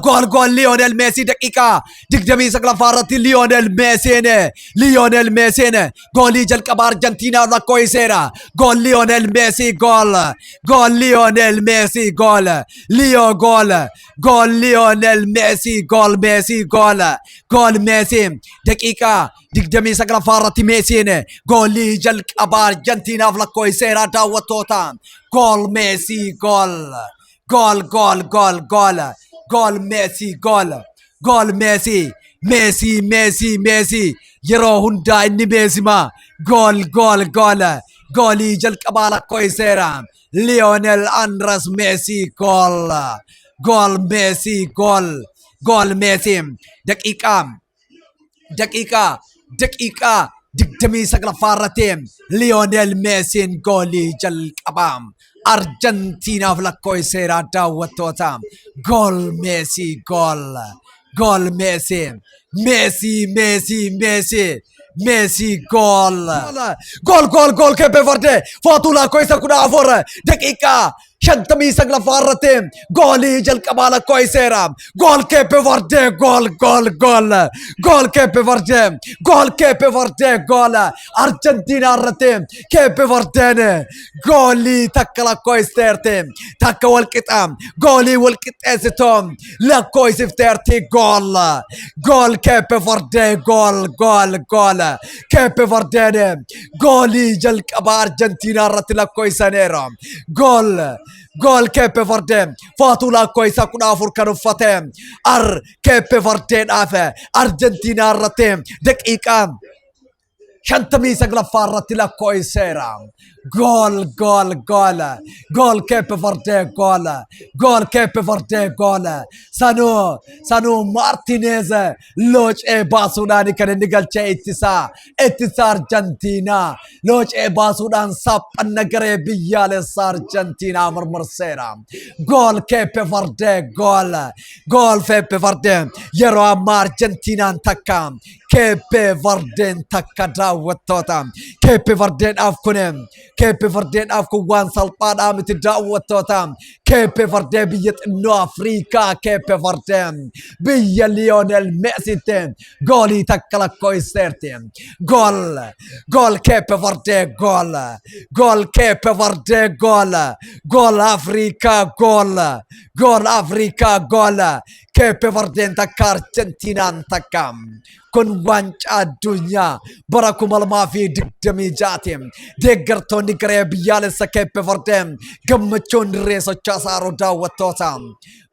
Gool, gool Liyoonel Meesii! Daqiiqaa 29ffaa irratti Liyoonel Meesiin, Liyoonel Meesiin goolii jalqabaa Arjentiinaa lakkoofsiseera. Gool Liyoonel Meesii, gool! Gool Liyoonel Meesii, gool! Liyoo gool! Gool Liyoonel Meesii, gool Meesii, gool! Gool Meesii! Daqiiqaa 29ffaa irratti Meesiin goolii jalqabaa Arjentiinaaf lakkoofsiseera daawwattoota. Gool Meesii, gool! Gool, gool, gool, gool! Gool Meesii, gool! Gool Meesii! Meesii, Meesii, Meesii! Yeroo hundaa inni Meesima. Gool, gool, gool! Goolii jalqabaa lakkoofsiseera. Lionel Andres Messi, gool! Gool Messi, gool! Gool Messi! Daqiiqaa 29ffaa irratti Lionel Messiin goolii jalqabaa Arjentiinaaf lakkoofsiseera daawwattoota. Gool Messi, gool! Gool Messi! Messi, Messi, Messi! Messi, gool! Gool, gool, gool Keppe Verde! Footuu lakkoofsa 14, daqiiqaa 59ffaa irratti goolii jalqabaa lakkoofsiseera. Gool Keppe Verde, gool, gool, gool! Gool Keppe Verde! Gool Keppe Verde, gool! Arjentiinaa irratti Keppe Verdeen goolii takka lakkoofsiseerti. Takka wal qixa, goolii wal qixxeessitu lakkoofsifteerti. Gool! Gool Keppe Verde, gool, gool, gool! Keppe Verdeen goolii jalqabaa Arjentiinaa irratti lakkoofsiseera. Gool! Gool Keppe Verde! Faatuu lakkoofsa 14 kan uffate Ar Keppe Verdeedhaaf Arjentiinaa irratti daqiiqaa 59ffaa irratti lakkoofsiseera. Gool, gool, gool! Gool Keppe Verde, gool! Gool Keppe Verde, gool! Sanuu Maartineez loocee baasuudhaan kan inni galchee, ittisa Arjentiinaa loocee baasuudhaan saaphanna garee biyyaalessaa Arjentiinaa murmurseera. Gool Keppe Verde, gool! Gool Keppe Verde! Yeroo ammaa Arjentiinaan 1, Keppe Verdeen 1 daawwattoota. Keppe Verdeedhaaf kun waan salphaadhaa miti daawwattoota. Keppe Verdee, biyya xinnoo Afrikaa Keppe Verdee, biyya Liyoonel Meesitti goolii 1 lakkoofsiseerti. Gool! Gool Keppe Verdee, gool! Gool Keppe Verdee, gool! Gool Afrikaa, gool! Gool Afrikaa, gool! Keppe Verdeen 1, Arjentiinaan 1. Kun waancaa addunyaa bara 2026ti. Deeggartoonni garee biyyaalessa Keppe Verdee gammachuun dirree sochoosaa jiru daawwattoota.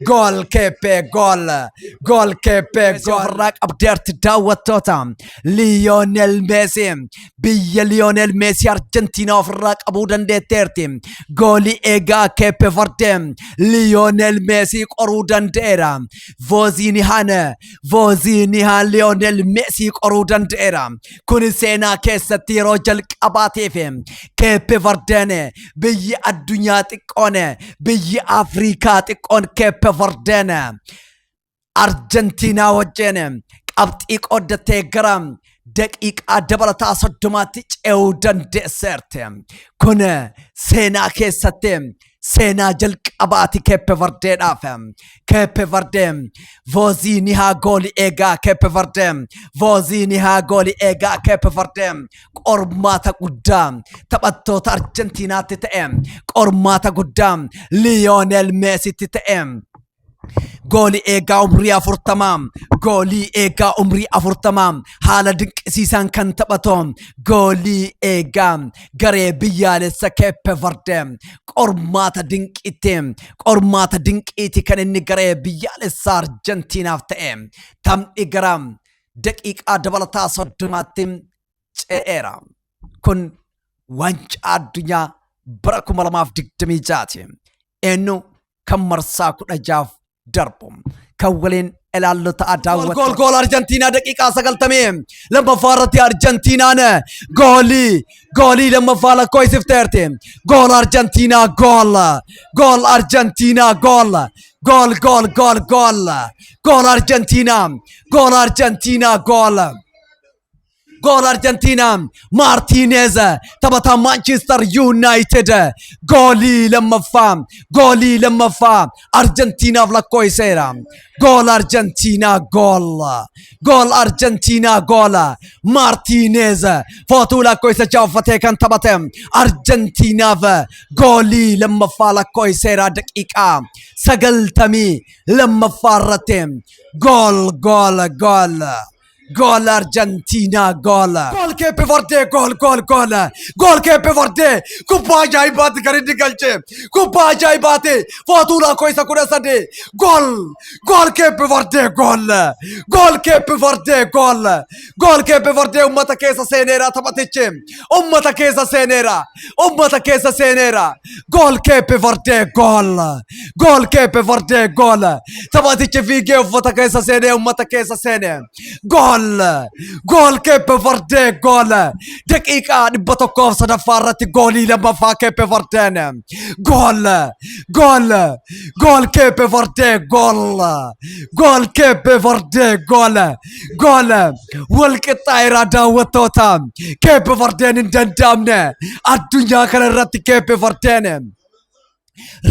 Gool Keppe, gool! Gool Keppe, gool! Ofirraa qabdeerti daawwattoota. Liyoonel Meesii, biyya Liyoonel Meesii Arjentiinaa ofirraa qabuu dandeetteerti. Goolii eegaa Keppe Verdee Liyoonel Meesii qoruu danda'eera. Voozinihaan Liyoonel Meesii qoruu danda'eera. Kun seenaa keessatti yeroo jalqabaatiif Keppe Verdeen, biyyi addunyaa xiqqoon, biyyi Afrikaa xiqqoon Keppe Verdeen Arjentiinaa wajjin qabxii qooddattee gara daqiiqaa dabalataa 30tti ce'uu dandeesseerti. Kun seenaa keessatti seenaa jalqabaati Keppe Verdeedhaaf. Keppe Verdee, Voozinihaa, goolii eegaa Keppe Verdee, Voozinihaa, goolii eegaa Keppe Verdee, qormaata guddaa taphattoota Arjentiinaatti ta'e, qormaata guddaa Liyoonel Meesitti ta'e. Goolii eegaa umrii 40, goolii eegaa umrii 40 haala dinqisiisaan kan taphatu, goolii eegaa garee biyyaalessa Keppe Verde qormaata dinqiitti, qormaata dinqiiti kan inni garee biyyaalessa Arjentiinaaf ta'e. Taphni gara daqiiqaa dabalataa 30tti ce'eera. Kun waancaa addunyaa bara 2026ti. Eenyu kan marsaa 16f darbu kan waliin ilaallu ta'a daawwattoota. Gool, gool Arjentiinaa! Daqiiqaa 92ffaa irratti Arjentiinaan goolii lammaffaa lakkoofsifteerti. Gool Arjentiinaa, gool! Gool Arjentiinaa, gool! Gool, gool, gool, gool! Gool Arjentiinaa! Gool Arjentiinaa, gool! Gool Arjentiinaa, Maartiineez, taphataa Maanchister Yuunaayitid, goolii lammaffaa, goolii lammaffaa Arjentiinaaf lakkoofseera. Gool Arjentiinaa, gool, gool Arjentiinaa, gool Maartiineez, footuu lakkoofsa 6 uffatee kan taphate, Arjentiinaaf goolii lammaffaa lakkoofseera daqiiqaa 92ffaa irratti. Gool, gool, gool, gool Arjentiinaa, gool. Gool Keeppe Vardee, gool, gool, gool, gool Keeppe Vardee. Kubbaa ajaa'ibaati kan inni galche, kubbaa ajaa'ibaati, footuu lakkoofsa 13. Gool, gool Keeppe Vardee, gool, gool Keeppe Vardee, gool, gool Keeppe Vardee. Ummata keessa seeneera taphatichi, ummata keessa seeneera, ummata keessa seeneera. Gool Keeppe Vardee, gool, gool Keeppe Vardee, gool. Taphatichi fiigee uffata keessa seenee ummata keessa seene. Gool, gool Keeppe Vardee, gool. Daqiiqaa 103ffaa irratti goolii lammaffaa Keeppe Vardeen. Gool, gool, gool Keeppe Vardee, gool, gool Keeppe Vardee, gool, gool. Wal qixxaayeraa daawwattoota. Keeppe Vardeen hin danda'amne addunyaa kana irratti. Keeppe Vardeen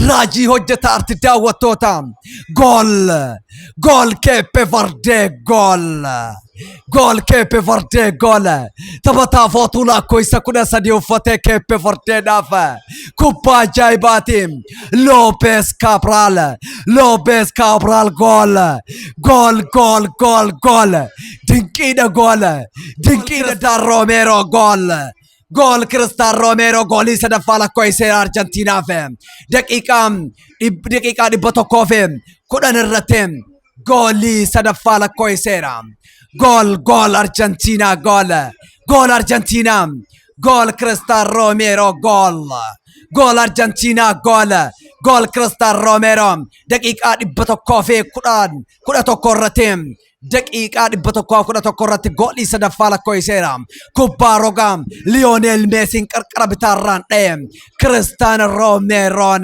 raajii hojjeta arti daawwattoota. Gool, gool Keeppe Vardee, gool, gool Keeppe Vardee, gool. Taphataa footuu lakkoofsa 13 uffatee Keeppe Vardeedhaaf kubbaa ajaa'ibaati. Loopees Kaabiraal, Loopees Kaabiraal, gool, gool, gool, gool, gool. Dinqiidha, gool dinqiidha. Daan Roomeeroo, gool, gool Kiristaan Roomeeroo, goolii sadaffaa lakkoofseera Arjentiinaaf daqiiqaa 110 irratti goolii sadaffaa lakkoofseera. Gool, gool Arjentiinaa, gool, gool Arjentiinaa, gool Kiristaan Roomeeroo, gool, gool Arjentiinaa, gool, gool Kiristaan Roomeeroo daqiiqaa 111 irratti, daqiiqaa 111 irratti goolii sadaffaa lakkoofseera. Kubbaa rogaa Liyoonel Meesiin qarqara bitaarraan dha'e. Kiristaan Roomeeroon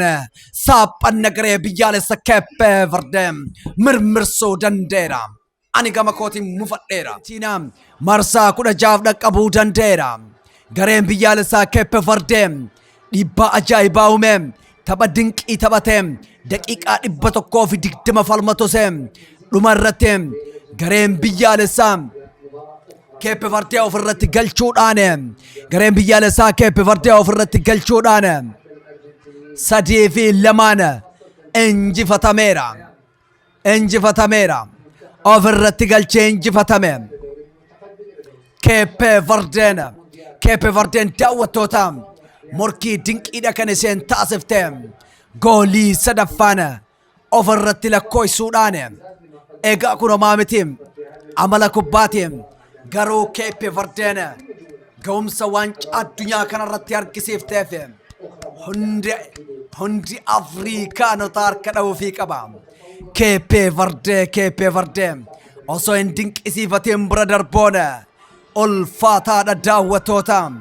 saaphanna garee biyyaalessa Keeppe Verde mirmirsuu danda'eera. Ani gama kootiin mufadheera. Arjentiinaa marsaa 16f dhaqqabuu danda'eera. Gareen biyyaalessaa Keeppe Verde dhiibbaa ajaa'ibaa uume, tapha dinqii taphate, daqiiqaa 120 falmatuse, dhuma irratti gareen biyyaalessaa Keeppe Vardee ofirratti galchuudhaan, gareen biyyaalessaa Keeppe Vardee ofirratti galchuudhaan 3-2n injifatameera. Injifatameera. Ofirratti galchee injifatame. Keeppe Vardeen, Keeppe Vardeen daawwattoota, morkii dinqiidha kan isheen taasifte goolii sadaffaan ofirratti lakkoofsuudhaan. Egaa kun homaa miti, amala kubbaati. Garuu Keeppe Vardeen ga'umsa waancaa addunyaa kanarratti argisiifteef hundi hundi Afrikaanota harka dha'uufii qaba. Keeppe Vardee, Keeppe Vardee osoo hin dinqisiifatiin bira darboon ulfaataadha daawwattoota.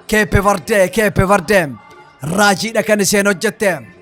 Keeppe Vardee, Keeppe Vardee raajiidha kan isheen hojjette.